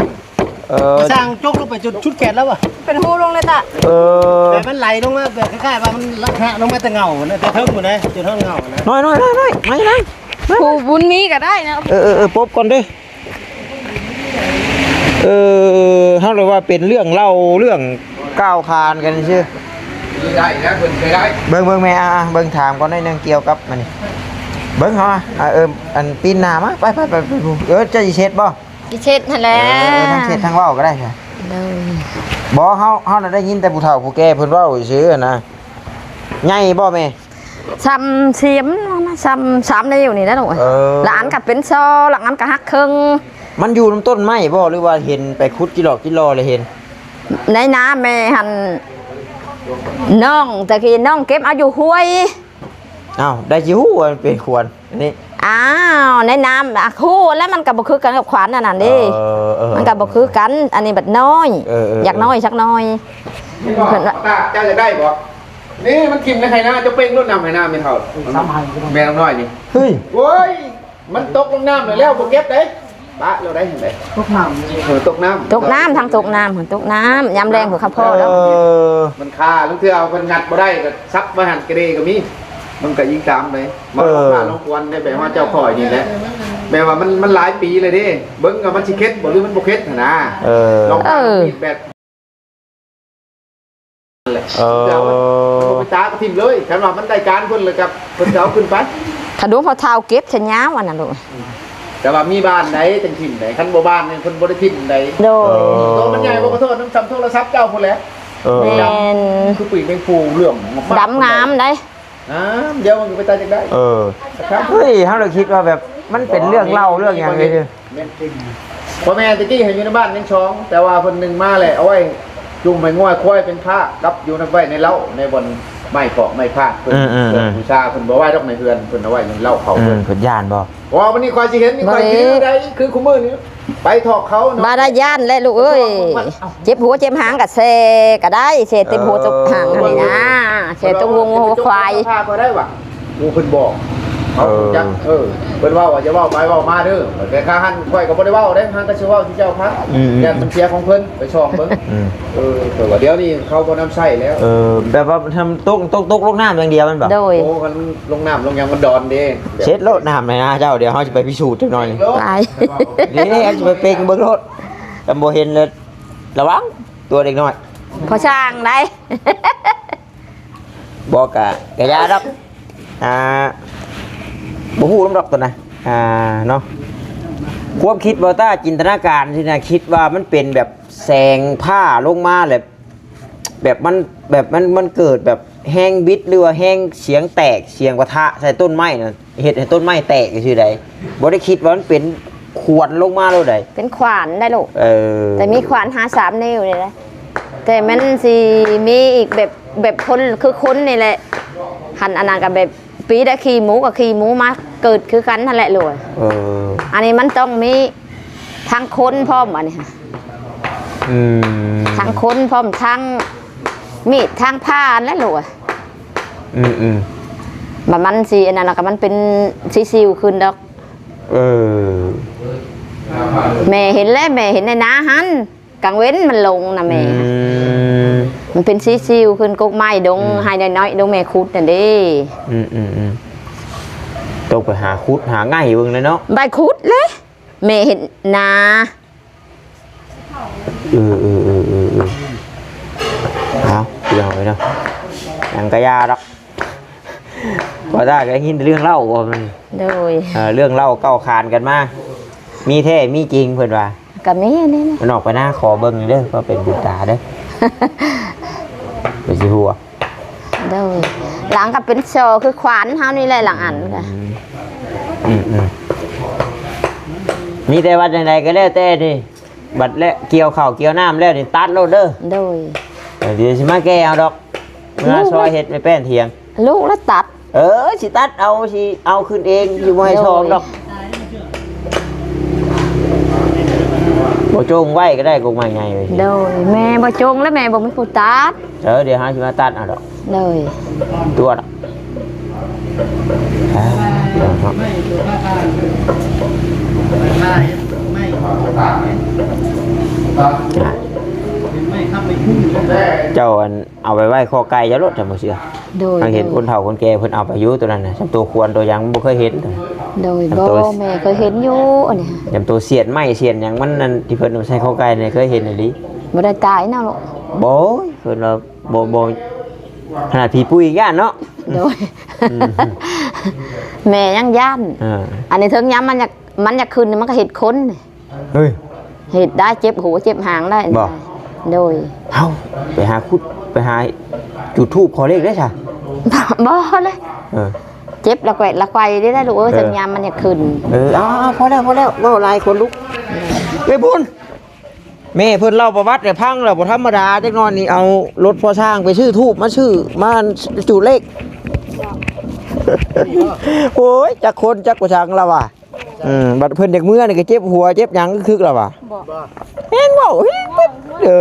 ເອີ ຊ່າງຈົກລົງໄປຈົນສຸດແຂນແລ້ວວະ ເປັນຮູລົງເລີຍຕະ. ເອີ ແບບມັນໄຫຼລົງມາ ແບບຄ້າຍໆວ່າມັນລະຫະລົງມາແຕ່ເຫງົ້ານະ ແຕ່ເທິງພຸ້ນນະ ຈົນຮອດເຫງົ້ານະ. ນ້ອຍໆໆໆ ມາ ມາ ມາ ຜູ້ບຸນມີກໍໄດ້ນະ. ເອີໆໆ ປົບກ່ອນເດີ. ເອີ ເຮົາເລີຍວ່າເປັນເລື່ອງເລົ່າເລື່ອງກ່າວຂານກັນຊື່ ໄດ້ນະ ເພິ່ນເຄີຍໄດ້. ເບິ່ງ ເບິ່ງແມ່ ອ່າ ເບິ່ງຖາມກ່ອນໜ້ອຍໜຶ່ງກ່ຽວກັບມັນນີ້ ເບິ່ງເຮົາ ອ່າ ເອີ ອັນປີ້ນໜ້າມາ ໄປໆໆ ເອີ ເຈົ້າຊິເຮັດບໍ່? ຊິເຮັດຫັ້ນແຫຼະ ເອີ ທັງເຮັດທັງເວົ້າກໍໄດ້. ໂດຍ ບໍ່ ເຮົາ ເຮົານະໄດ້ຍິນແຕ່ຜູ້ເຖົ້າຜູ້ແກ່ເພິ່ນເວົ້າຊື່ໆນະ. ໃຫຍ່ບໍ່ແມ່? ຊ່ຳສຽມນະ ຊ່ຳສາມນິ້ວນີ້ແຫຼະລູກ. ເອີ ລະອັນກໍເປັນຊໍ ລະອັນກໍຫັກເຄິ່ງ. ມັນຢູ່ນຳຕົ້ນໄມ້ບໍ່ ຫຼືວ່າເຫັນໄປຂຸດຈິຫຼອກຈິຫຼໍລະເຫັນ? ໃນນາແມ່ຫັ້ນ ນ້ອງ ແຕ່ກີ້ນ້ອງເກັບເອົາຢູ່ຫ້ວຍ. ອ້າວ ໄດ້ຊິຮູ້ວ່າມັນເປັນຂວານອັນນີ້. ອ້າວ ໃນນາ ອາ ຮູ້ແລ້ວ ມັນກໍບໍ່ຄືກັນກັບຂວານອັນນັ້ນເດ້. ເອີ ເອີ ມັນກໍບໍ່ຄືກັນ ອັນນີ້ບັດນ້ອຍ ເອີ ເອີ ຢາກນ້ອຍ ເອີ ຈັກໜ້ອຍ. ເຫັນບໍ່ ເພິ່ນວ່າ ຕາ ເຈົ້າຢາກໄດ້ບໍ່? ນີ້ມັນຖິ້ມໃນໄຮ່ນາ ເຈົ້າເປັ່ງໂລດ ນ້ຳໄຮ່ນາແມ່ນເຖົ້າ. ແມ່ນ້ອງນ້ອຍນີ້ ເຮີ້ຍ ໂອ້ຍ ມັນຕົກລົງນ້ຳແລ້ວ ບໍ່ເກັບເດ້ ປະແລ້ວໄດ້ຫັ້ນເດ້. ຕົກນ້ຳ ເອີ ຕົກນ້ຳ ຕົກນ້ຳ ທັງຕົກນ້ຳ ຕົກນ້ຳ ຍາມແລງພຸ້ນ ຂ້າພໍ່ແລ້ວ. ເອີ ມັນຄາ ລາງເທື່ອເພິ່ນງັດບໍ່ໄດ້ກໍສັບໄວ້ຫັ້ນກະເດກໍມີ. ມັນກໍອີງຕາມໄປ ມາ ເອີ ລົງມາລົງຄວນໄດ້ ແບບວ່າເຈົ້າຂ້ອຍນີ້ແຫຼະ ແບບວ່າມັນ ມັນຫຼາຍປີແລ້ວເດ້. ເບິ່ງວ່າມັນຊິເຄັດບໍ່ ຫຼືມັນບໍ່ເຄັດຫັ້ນນະ. ເອີ ລອງ ເອີ ແບບ ນັ້ນແຫຼະ. ເອີ ເຈົ້າ ເພິ່ນບໍ່ໄປຕາກະຖິ້ມເລີຍ ຄັນວ່າມັນໄດ້ການເພິ່ນແລ້ວກໍເພິ່ນກໍເອົາຂຶ້ນໄປ. ຂະດູມເຂົາເຖົ້າເກັບຊະຍາວອັນນັ້ນລູກ. ແຕ່ວ່າມີບ້ານໃດຈັ່ງຖິ້ມໃດ ຄັນບໍ່ບ້ານນີ້ເພິ່ນບໍ່ໄດ້ຖິ້ມໃດ. ໂດຍ ເອີ ໂຕມັນໃຫຍ່ບໍ່ ຂໍໂທດ ນຳຊ່ຳໂທລະສັບເຈົ້າພຸ້ນແຫຼະ. ເອີ ແມ່ນ ຄືປີກແມງພູເຫຼື້ອມ ດຳງາມໃດ. ອ່າ ດຽວມັນກໍໄປຕາຍຈາກໄດ້. ເອີ ເຮີ້ຍ ເຮົາລະຄິດວ່າແບບມັນເປັນເລື່ອງເລົ່າເລື່ອງຫຍັງເລີຍ. ແມ່ນ ພໍ່ແມ່ແຕ່ກີ້ໃຫ້ຢູ່ໃນບ້ານຍັງສອງ ແຕ່ວ່າເພິ່ນໜຶ່ງມາແລ້ວ ເອົາໄວ້ຈຸ່ມໃຫ້ງົວໃຫ້ຄວາຍເປັນພາ ກັບຢູ່ນຳໄວ້ໃນເລົ້າ ໃນບ່ອນໄມ້ປອກໄມ້ພາດເພິ່ນ ເອີ ເອີ ເອີ ເພື່ອບູຊາ. ເພິ່ນບໍ່ໄວ້ດອກໃນເຮືອນ ເພິ່ນເອົາໄວ້ໃນເລົ້າເຂົາ. ເອີ ເພິ່ນຢ້ານບໍ່? ບໍ່ ມື້ນີ້ຂ້ອຍຊິເຫັນ ນີ້ຂ້ອຍຊິໄດ້ຄືຄູ່ມື້ນີ້. ໄປຖອກເຂົາເນາະ ບໍ່ໄດ້ຢ້ານແຫຼະລູກເອີຍ. ເອົ້າ ເຈັບຫົວເຈັບຫາງກໍແຊ່ກໍໄດ້ ແຊ່ເຕັມຫົວເຕັມຫາງຫັ້ນນີ້ນະ ເອີ ແຊ່ຕົງວົງຫົວຄວາຍ ເຈົ້າພາກໍໄດ້ຫວາ ໂອ້ ເພິ່ນບອກ ເອີ ເຮົາຮູ້ຈັກ ເອີ ເພິ່ນເວົ້າວ່າຢ່າເວົ້າໄປເວົ້າມາເດີ ແຕ່ຂ້າຫັ້ນຂ້ອຍກໍບໍ່ໄດ້ເວົ້າເດ້ ຫາກໍຊິເວົ້າຊິເຈົ້າພັກ ອືມໆໆ ຢ້ານມັນເສຍຂອງເພິ່ນ ໄປຊ່ອງເບິ່ງ ອືມ ເອີ ເພິ່ນວ່າດຽວນີ້ເຂົາບໍ່ນຳໃຊ້ແລ້ວ ເອີ ແບບວ່າມັນຕົກ ຕົກ ຕົກລົງນ້ຳຢ່າງດຽວແມ່ນບໍ່? ໂດຍ ໂອ້ ຄັນລົງນ້ຳລົງຫຍັງມັນດອນເດ້ ເຊັດໂລດນ້ຳໃນນາເຈົ້າ ດຽວເຮົາຊິໄປພິສູດຈັກໜ່ອຍ ເດ້ ເຮົາຊິໄປເປັ່ງເບິ່ງໂລດ ຄັນບໍ່ເຫັນແລ້ວ ລະວັງຕົວເດັກນ້ອຍ ພໍຊ່າງໄດ໋ ບໍ່ກະ ກະຢ່າດອກ ອ່າ ບໍ່ຮູ້ນຳດອກຕົວນະ ອ່າ ເນາະ ຄວາມຄິດບ່າວຕ້າຈິນຕະນາການຊີ້ນະ ຄິດວ່າມັນເປັນແບບແສງຟ້າລົງມາແລ້ວ ແບບມັນ ແບບມັນ ມັນເກີດແບບແຮງບິດ ຫຼືວ່າແຮງສຽງແຕກ ສຽງປະທະໃສ່ຕົ້ນໄມ້ນະ ເຮັດໃຫ້ຕົ້ນໄມ້ແຕກຊື່ໃດ ບໍ່ໄດ້ຄິດວ່າມັນເປັນຂວັນລົງມາໂລດໃດ ເປັນຂວານໄດ໋ລູກ ເອີ ແຕ່ມີຂວານຫ້າສາມນິ້ວນີ້ແຫຼະ ແຕ່ມັນຊິມີອີກແບບ ແບບຄົນ ຄືຄົນນີ້ແຫຼະ ຫັ້ນ ອັນນັ້ນກໍແບບປີໄດ້ຂີ້ໝູ ກໍຂີ້ໝູມາເກີດຄືກັນຫັ້ນແຫຼະລູກ ເອີ ອັນນີ້ມັນຕ້ອງມີທັງຄົນພ້ອມ ອັນນີ້ ອືມ ທັງຄົນພ້ອມ ທັງມີດ ທັງພ້າຫັ້ນແຫຼະລູກ ອືມໆ ບາດມັນຊິອັນນັ້ນ ແລ້ວກໍມັນເປັນຊິຊິວຂຶ້ນດອກ ເອີ ແມ່ເຫັນແລ້ວ ແມ່ເຫັນໃນນາຫັ້ນ ກາງເວັນມັນລົງນະແມ່ ອືມ ມັນເປັນຊິຊິວຂຶ້ນກົກໄມ້ດົງ ອືມ ໄຮ່ນ້ອຍໆ ດົງແມ່ຂຸດນັ້ນເດ້ ອືມໆໆ ຕ້ອງໄປຫາຂຸດຫາໄງ່ເບິ່ງແລ້ວເນາະ ໄປຂຸດເລີຍ ແມ່ເຮັດນາ ເອີໆໆໆ ເອົາ ພີ່ນ້ອງເອີຍເນາະ ຫຍັງກະຢ່າດອກ ບໍ່ຕ້າກໍໄດ້ຍິນແຕ່ເລື່ອງເລົ່າບໍ່ມັນ ໂດຍ ເອີ ເລື່ອງເລົ່າເກົ້າຂານກັນມາ ມີແທ້ມີຈິງເພິ່ນວ່າ ກໍມີນີ້ນະ ມັນອອກໄປນາຂໍເບິ່ງເດີ ເພື່ອເປັນບຸນຕາເດີ ໄປຊິຮູ້ ໂດຍ ຫຼັງກໍເປັນສໍຄືຂວານເຮົານີ້ແຫຼະ ຫຼັງອັນກໍ ອືມໆ ມີແຕ່ວ່າຈັ່ງໃດກໍແລ້ວແຕ່ນີ້ ບັດແລ້ວກ່ຽວເຂົ້າກ່ຽວນ້ຳແລ້ວນີ້ຕັດໂລດເດີ ໂດຍ ເອີ ດຽວຊິມາແກ່ເອົາດອກ ເມື່ອຊ່ອຍເຮັດແມ່ແປ້ນຖຽງ ລູກລະຕັດ ເອີ ຊິຕັດເອົາ ຊິເອົາຂຶ້ນເອງ ຊິບໍ່ໃຫ້ຊອງດອກ ບໍ່ຈົ່ງໄວ້ກໍໄດ້ ກົກໄມ້ໃຫຍ່ເວີຍ ໂດຍ ແມ່ບໍ່ຈົ່ງແລ້ວ ແມ່ບໍ່ມີຜູ້ຕັດ ເອີ ດຽວເຮົາຊິມາຕັດເອົາດອກ ໂດຍ ຕົວດອກ ອ່າ ເນາະ ເຈົ້າ ອັນ ເອົາໄປໄວ້ຄອກໄກ່ເຈົ້າໂລດ ເຈົ້າບໍ່ເຊື່ອ ໂດຍ ເຮົາເຫັນ ໂດຍ ຄົນເຖົ້າຄົນແກ່ເພິ່ນເອົາໄປຢູ່ຕົວນັ້ນນະ ສ່ຳໂຕຄວນໂຕຫຍັງບໍ່ເຄີຍເຫັນ ໂດຍ ສ່ຳ ບໍ່ ໂຕ ແມ່ເຄີຍເຫັນຢູ່ອັນນີ້ ສ່ຳໂຕສຽນໄມ້ສຽນຫຍັງມັນນັ້ນ ທີ່ເພິ່ນເອົາໃສ່ຄອກໄກ່ນີ້ ເຄີຍເຫັນອີ່ຫຼີ ບໍ່ໄດ້ຕາຍເນາະລູກ ບໍ່ ເພິ່ນວ່າບໍ່ ບໍ່ ຂະໜາດຜີປຸ້ຍຢ້ານເນາະ ໂດຍ ອືມ ແມ່ຍັງຢ້ານ ເອີ ອັນນີ້ເຖິງຍາມມັນຢາກ ມັນຢາກຂຶ້ນ ມັນກໍເຮັດຄົນ ເຮີ້ຍ ເຮັດໄດ້ ເຈັບຫົວເຈັບຫາງໄດ້ ບໍ່ ໂດຍ ເຮົາໄປຫາຂຸດ ໄປຫາຈູດທູບຂໍເລກເດ້ຊະ ບໍ່ເລີຍ ເອີ ເຈັບລະແກວະລະໄກວເດ້ ໄດ້ລູກເອີຍ ເອີ ເຖິງຍາມມັນຢາກຂຶ້ນ ເອີ ເອົາໆ ພໍແລ້ວ ພໍແລ້ວ ເວົ້າຫຼາຍຄົນລຸກ ເອີ ເອື້ອຍບຸນ ແມ່ເພິ່ນເລົ່າປະຫວັດໃຫ້ຟັງແລ້ວບໍ່ທຳມະດາ ຈັກໜ້ອຍນີ້ເອົາລົດພໍ່ຊ່າງໄປຊື້ທູບມາຊື້ ມາຈູດເລກ ໂອ້ຍ ຈັກຄົນຈັກປະສັງລະວ່າ ອືມ ບັດເພິ່ນຢາກເມືອນີ້ກໍເຈັບຫົວເຈັບຫຍັງຄຶກລະວ່າ ບໍ່ ແຮງເວົ້າແຮງເບິດ ເອີ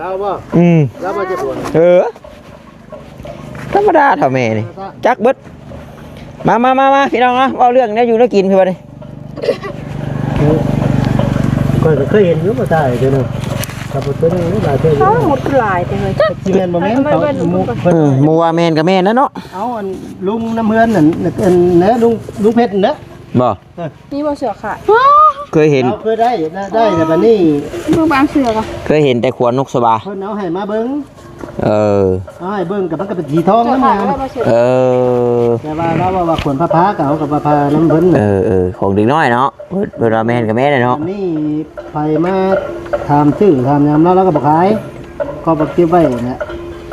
ລາວບໍ່ ອືມ ລາວບໍ່ເຈັບຫົວ ເອີ ທຳມະດາເຖົ້າແມ່ນີ້ ຈັກເບິດ ມາໆໆໆ ພີ່ນ້ອງເນາະ ເວົ້າເລື່ອງແນວຢູ່ແນວກິນພີ່ບັດນີ້ ຂ້ອຍກໍເຄີຍເຫັນຢູ່ບໍ່ຕາຍເທື່ອໜຶ່ງ ກັບບໍ່ເທື່ອໜຶ່ງຫຼາຍເທື່ອຢູ່ ອ້າວ ໝົດຫຼາຍແທ້ເຮີ້ຍ ຊິແມ່ນບໍ່ແມ່ນ ເຂົາ ເອີ ໝູ່ວ່າແມ່ນກໍແມ່ນແລ້ວເນາະ ເອົາ ອັນລຸງນຳເຮືອນນັ້ນ ອັນ ແນ ລຸງ ລຸງເພັດນັ້ນແຫຼະ ບໍ່? ເອີ ມີບໍ່ເສື້ອຂາດ? ເຄີຍເຫັນ ເຮົາເຄີຍໄດ້ ໄດ້ ໄດ້ແຕ່ບັດນີ້ ເບິ່ງບາງເສື້ອກໍ ເຄີຍເຫັນແຕ່ຂົວນົກສະບາ ເພິ່ນເອົາໃຫ້ມາເບິ່ງ ເອີ ເອົາໃຫ້ເບິ່ງກໍມັນກໍເປັນສີທອງນຳ ເສື້ອຂາດ ງາມ ແລ້ວບໍ່ເສື້ອ ເອີ ແຕ່ວ່າລາວເວົ້າວ່າຂວັນພາພາ ກໍເອົາກັບວ່າພານຳເພິ່ນ ເອີ ເອີ ຂອງເດັກນ້ອຍເນາະ ເພິ່ນ ເພິ່ນວ່າແມ່ນກໍແມ່ນແຫຼະເນາະ ອັນນີ້ໃຜມາຖາມຊື້ຖາມຫຍັງລາວ ລາວກໍບໍ່ຂາຍ ກໍບໍ່ເກັບໄວ້ແຫຼະ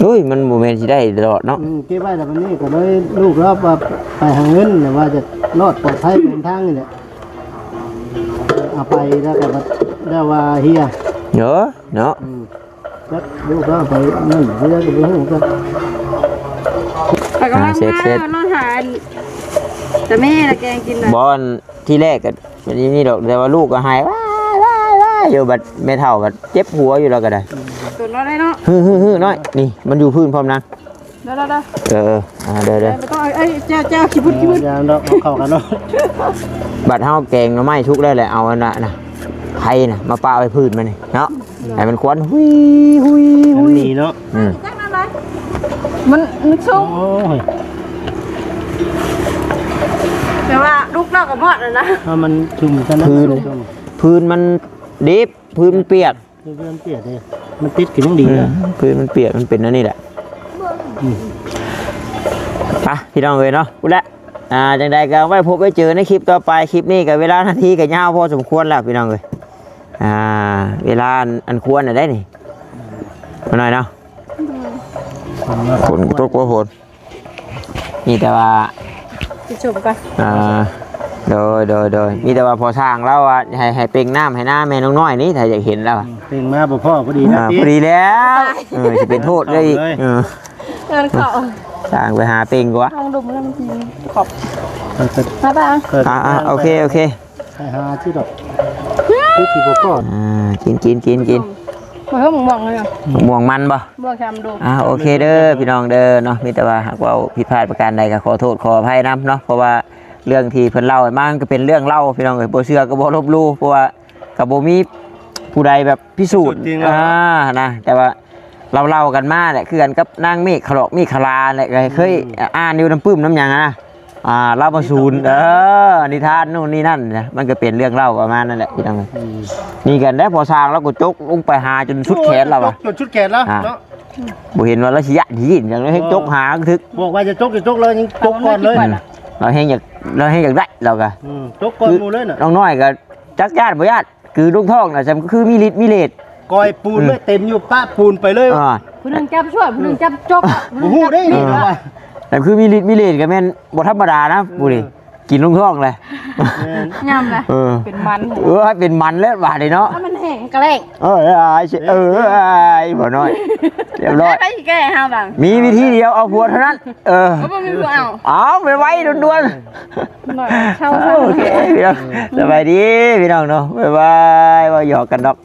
ໂອ້ຍ ມັນບໍ່ແມ່ນຊິໄດ້ຕະຫຼອດເນາະ ອືມ ເກັບໄວ້ແລ້ວບັດນີ້ກໍເລີຍ ລູກລາວວ່າໄປຫາເງິນ ແລ້ວວ່າຈະລອດປອດໄພເດີນທາງນີ້ແຫຼະ ເອົາໄປແລ້ວກໍແບບ ແລ້ວວ່າເຮຍ ເອີ ເນາະ ອືມ ຈັກລູກລາວໄປນັ້ນເຮືອກໍບໍ່ຮູ້ກັນ ຂ້ອຍກຳລັງມາ ອ່າ ເຊັດໆ ລອດຫາ ແຕ່ແມ່ລະແກງກິນນະ ບໍ່ ອັນທີແລກກໍ ມັນມີດອກ ແຕ່ວ່າລູກກໍໃຫ້ວ່າ ຢູ່ ບັດແມ່ເຖົ້າກໍເຈັບຫົວຢູ່ ລາວກໍໄດ້. ຕົວນ້ອຍເນາະ ຮືໆໆ ນ້ອຍ ນີ້ມັນຢູ່ພື້ນພ້ອມນະ. ເດີໆໆ ເອີໆ ອ່າ ເດີໆ ບໍ່ຕ້ອງ ເອີຍ ແຈ້ວໆ ຂີ້ພຸດ ຂີ້ພຸດ ຢ່າດອກ ເອົາເຂົ້າກັນເນາະ. ບັດເຮົາແກງໜໍ່ໄມ້ສຸກແລ້ວແຫຼະ ເອົາອັນນັ້ນນະ ໄຟນະ ມາປະໄວ້ພື້ນມັນນີ້ເນາະ ໃຫ້ມັນຄວັນຫຸຍໆໆ ມັນມີເນາະ. ອືມ ມັນ ມັນສູງ ໂອ້ຍ ແຕ່ວ່າລຸກແລ້ວກໍມອດແລ້ວນະ ເພາະມັນຊຸ່ມຊັ້ນນະ ພື້ນ ຊຸ່ມ ພື້ນມັນດິບ ພື້ນມັນປຽກ ເພື່ອນເປຍກເດ້ ມັນຕິດກໍຍັງດີ ອືມ ນະ ຄືມັນປຽກ ມັນເປັນອັນນີ້ແຫຼະ. ອືມ ໄປພີ່ນ້ອງເອີຍເນາະ ພຸ້ນແຫຼະ. ອ່າ ຈັ່ງໃດກໍໄວ້ພົບໄວ້ເຈີໃນຄລິບຕໍ່ໄປ. ຄລິບນີ້ກໍເວລານາທີກໍຍາວພໍສົມຄວນແລ້ວພີ່ນ້ອງເອີຍ. ອ່າ ເວລາອັນ ອັນຄວນນະໄດ໋ນີ້ ມາໜ້ອຍເນາະ ຝົນຕົກບໍ່ຝົນ. ມີແຕ່ວ່າ ຊິຊົມກ່ອນ ອ່າ ໂດຍ ໂດຍ ໂດຍ ມີແຕ່ວ່າພໍ່ຊ່າງລາວວ່າໃຫ້ ໃຫ້ເປັ່ງນ້ຳໃຫ້ນາແມ່ນ້ອງນ້ອຍນີ້ ຖ້າຢາກເຫັນລາວ ອືມ ເປັ່ງມາບໍ່ພໍ້ພໍດີນະ ອ່າ ຕິ ພໍດີແລ້ວ ເອີ ຊິເປັນໂທດເລີຍອີກ ເອີ ງານເຂົ້າ ຊ່າງໄປຫາເປັ່ງກວ່າ ທາງດົມແລ້ວມັນຂອບ ມາຕາ ອ່າໆ ໂອເຄ ໂອເຄ. ໄປຫາຊິດອກ ຄືຊິບໍ່ພໍ້ ອ່າ ກິນ ກິນ ກິນ ກິນ ບໍ່ເຮີ້ ໝາກມ່ວງເລີຍ ໝາກມ່ວງມັນບໍ່? ບໍ່ແຄມໂດ ອ່າ ໂອເຄເດີພີ່ນ້ອງເດີເນາະ. ມີແຕ່ວ່າຫາກເວົ້າຜິດພາດປະການໃດກໍຂໍໂທດຂໍອະໄພນຳເນາະ ເພາະວ່າເລື່ອງທີ່ເພິ່ນເລົ່າມາມັນກໍເປັນເລື່ອງເລົ່າພີ່ນ້ອງເອີຍ ບໍ່ເຊື່ອກໍບໍ່ລົບຫຼູ່ ເພາະວ່າກໍບໍ່ມີຜູ້ໃດແບບພິສູດ ພິສູດຈິງ ອ່າ ນະ ແຕ່ວ່າ ເລົ່າໆກັນມາແຫຼະ ຄືກັນກັບນາງເມກຂະຫຼອກເມກຂະລາແຫຼະ ກໍເຄີຍ ອືມ ອ່ານຢູ່ນຳປຶ້ມນຳຫຍັງຫັ້ນນະ ອ່າ ລາວມາສູນ ນິທານ ເອີ ນິທານໂນ່ນນີ້ນັ້ນນະ ມັນກໍເປັນເລື່ອງເລົ່າປະມານນັ້ນແຫຼະພີ່ນ້ອງ. ອືມ ນີ້ກັນໄດ້ພໍຊ່າງລາວກໍຈົກລົງໄປຫາຈົນສຸດແຂນລາວ ໂອ້ ອະ ຈົກຈົນສຸດແຂນລາວ ອ່າ ເນາະ ບໍ່ເຫັນວ່າລາວຊິຢ້ານທີ່ຍິນຫຍັງເລີຍ ເອີ ຈົກຫາກະທຶກ ບອກວ່າຈະຈົກ ຈະຈົກ ລາວຍັງຈົກກ່ອນເລີຍ ອືມ ລາວແຮງຢາກ ລາວແຮງຢາກໄດ້ລາວກະ ອືມ ຈົກກ່ອນໝູ່ເລີຍນະ ນ້ອງນ້ອຍກໍຈັກຢ້ານບໍ່ຢ້ານ ຄືລຸງທອງນະ ສ່ຳຄືມີລິດມີເລດ ກ້ອຍປູນ ອືມ ເລີຍ ເຕັມຢູ່ປະປູນໄປເລີຍ ອ່າ ຜູ້ໜຶ່ງຈັບຊ່ວຍ ຜູ້ໜຶ່ງຈັບຈົກ ບໍ່ຮູ້ເດ້ນີ້ ເອີ ວ່າ ແຕ່ຄືມີລິດມີເລດກໍແມ່ນບໍ່ທຳມະດານະ ເອີ ຜູ້ນີ້ກິນລຸງທອງເລີຍ ແມ່ນ ຍຳເລີຍ ເອີ ເປັນມັນ ເອີ ເປັນມັນແລ້ວບາດນີ້ເນາະ ມັນແຫ້ງກະແລ້ງ ເອີ ເອີ ເອີ ບໍ່ນ້ອຍ ຮຽບຮ້ອຍ ໃຜຊິແກ້ໃຫ້ເຮົາບາດ ມີວິທີດຽວ ເອົາຜົວເທົ່ານັ້ນ ເອີ ບໍ່ມີຜູ້ເອົາ ເອົາໄວໆ ດ່ວນໆ ໂອເຄ ພີ່ນ້ອງ ສະບາຍດີພີ່ນ້ອງເນາະ ບາຍບາຍ ເວົ້າຫຍອກກັນດອກ.